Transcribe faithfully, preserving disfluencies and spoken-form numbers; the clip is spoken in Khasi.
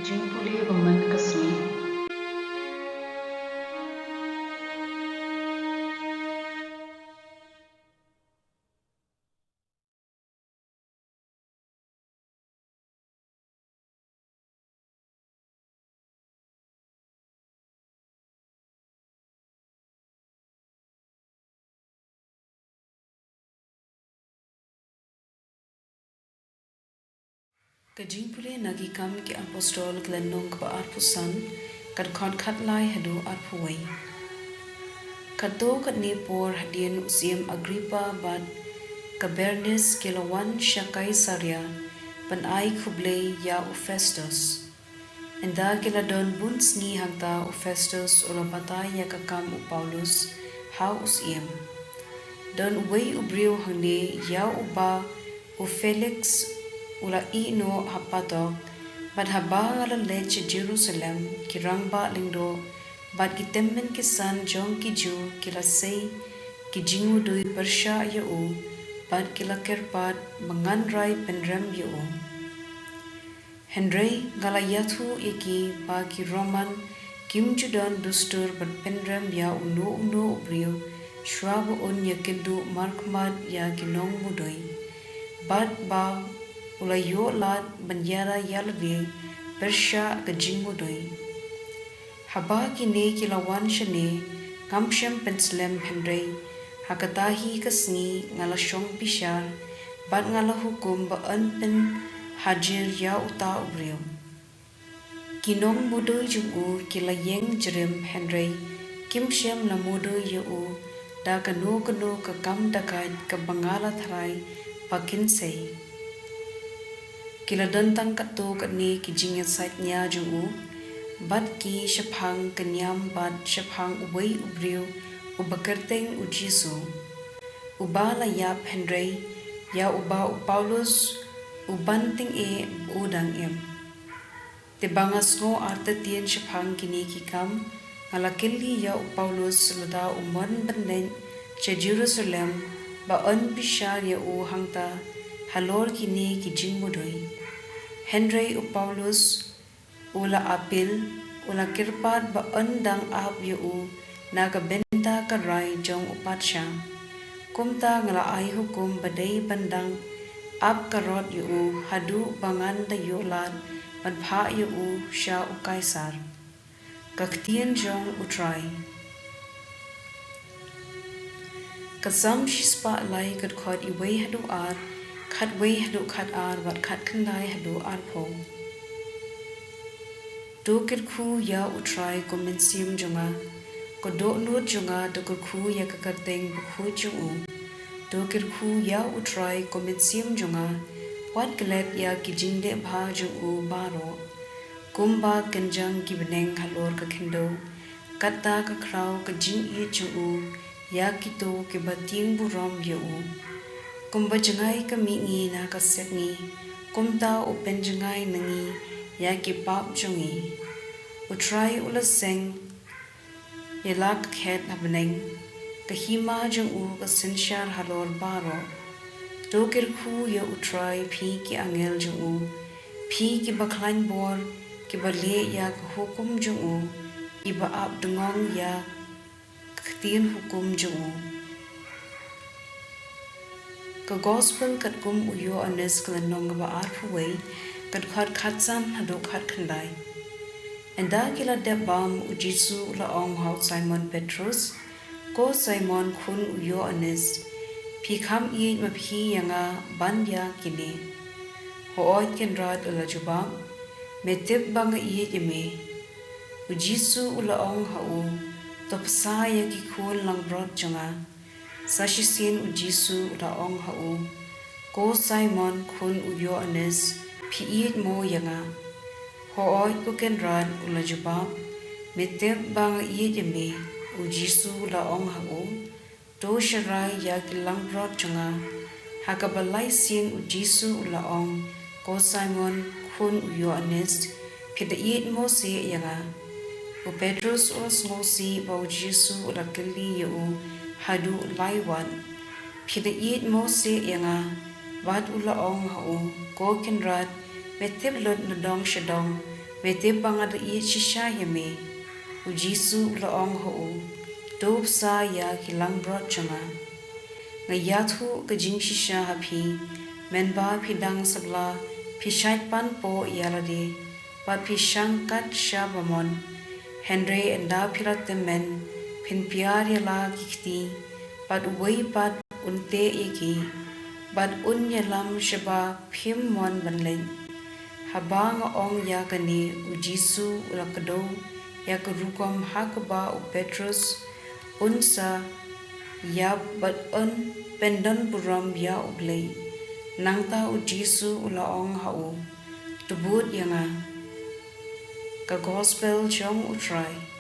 Jingpule ba man ka sngi. Ka jingpule na Ki Kam Ki Apostol, ka lynnong kaba arphew san, ka dkhot khatlai haduh arphew wei. Kato katne por hadien u Syiem Agrippa bad ka Bernis ki la wan sha Kaisaria ban ai khublei ïa u Festus. Ynda ki la don bun sngi hangta, u Festus u la batai ïa ka kam u Paulus ha u syiem. Don uwei u briew hangne ïa uba u Feliks u la ïehnoh ha patok, bad haba nga la leit sha Jerusalem, ki rangbah lyngdoh bad ki tymmen ki san jong ki Jiw ki la sei ki jingmudui pyrshah ïa u, bad ki la kyrpad ba ngan rai pynrem ïa u. Hynrei nga la ïathuh ïa ki ba ki Roman kim ju don dustur ban pynrem ïa uno uno u briew shuwa ba un ïakynduh markhmat ïa ki nongmudui, bad ba u la ïoh lad ban ïada ïa lade pyrshah ka jingmudui. Haba kine ki la wan shane, ngam shym pynslem, hynrei ha kata hi ka sngi nga la shong bishar, bad nga la hukum ba yn pynhajir ïa uta u briew. Ki nongmudui jong u ki la ïeng jriem, hynrei kim shym la mudui ïa u da kano kano ka kam dakait kaba nga la tharai ba kin sei. Ki la don tang katto katne ki jingïasaid nia jong u bad ki shaphang ka niam bad shaphang uwei u briew uba kyrteng u Jisu, uba la ïap, hynrei ïa uba u Paulus u ban tyngeh ba u dang im. Te ba nga sngew artatien shaphang kine ki kam, nga la kylli ïa u Paulus lada u mon ban leit sha Jerusalem ba yn bishar ïa u hangta halor kine ki jingmudui. Hynrei u Paulus u la appeal, u la kyrpad ba yn dang ap ïa u na ka bynta ka rai jong u patsha. Kumta nga la ai hukum ba dei ban dang ap karot ïa u haduh ba ngan da ïoh lad ban phah ïa u sha u Kaisar. Ka ktien jong U Trai. Ka Salm shispah lai, ka dkhot iwei haduh ar, khatwei haduh khatar bad khatkhyndai haduh arphew. To kyrkhu ïa U Trai, ko mynsiem jong nga. Ko dohnud jong nga, to kyrkhu ïa ka kyrteng bakhuid jong u. To kyrkhu ïa U Trai, ko mynsiem jong nga. Wat klet ïa ki jingleh bha jong u baroh. Kumba kynjang ki bneng halor ka khyndew, kata ka khraw ka jingïeit jong u ïa kito kiba tieng burom ïa u. Kumba jngai ka mihngi na ka sepngi, kumta u pynjngai na ngi ïa ki pap jong ngi. U Trai u la seng ïa la ka khet ha bneng, ka hima jong u ka synshar halor baroh. To kyrkhu ïa U Trai, phi ki angel jong u, phi kiba khlaiñ bor, kiba leh ïa ka hukum jong u, kiba ap dngong ïa ka ktien hukum jong u. Ka Gospel katkum u Ïoannis, ka lynnong kaba arphew wei, ka dkhot khatsan haduh khatkhyndai. Ynda ki la dep bam, U Jisu u la ong ha u Simon Petrus, Ko Simon khun u Ïoannis, phi kham ïeit ma phi ïa nga ban ïa kine? Hooid, Kynrad, u la jubab, me tip ba nga ïeit ïa me. U Jisu u la ong ha u, to bsa ïa ki khun langbrot jong nga. Sa shisien U Jisu u la ong ha u, Ko Simon khun u Ïoannis, phi ïeit mo ïa nga? Hooid, ko Kynrad, u la jubab, me tip ba nga ïeit ïa me. U Jisu u la ong ha u, to sharai ïa ki langbrot jong nga. Ha kaba lai sien U Jisu u la ong, Ko Simon khun u Ïoannis, phi da ïeit mo seh ïa nga? U Petrus u la sngewsih ba U Jisu u la kylli ïa u haduh lai wat, phi da ïeit mo seh ïa nga? Bad u la ong ha u, Ko Kynrad, me tip lut na dong sha dong Me tip ba nga da ïeit shisha ïa me. U Jisu u la ong ha u, To bsa ïa ki langbrot jong nga. Nga ïathuh ka jingshisha ha phi, mynba phi dang samla, phi shait pan poh ïa lade, bad phi shang kat sha ba mon. Hynrei ynda phi la tymmen, phin pynïar ïa la ki kti, bad uwei pat un teh ïa ki, bad un ïalam shaba phim mon ban leit. Haba nga ong ïa kane, u Jisu u la kdew ïa ka rukom ha kaba u Petros un sa ïap bad un pyndonburom ïa U Blei. Nangta u Jisu u la ong ha u, To bud ïa nga. Ka Gospel jong U Trai.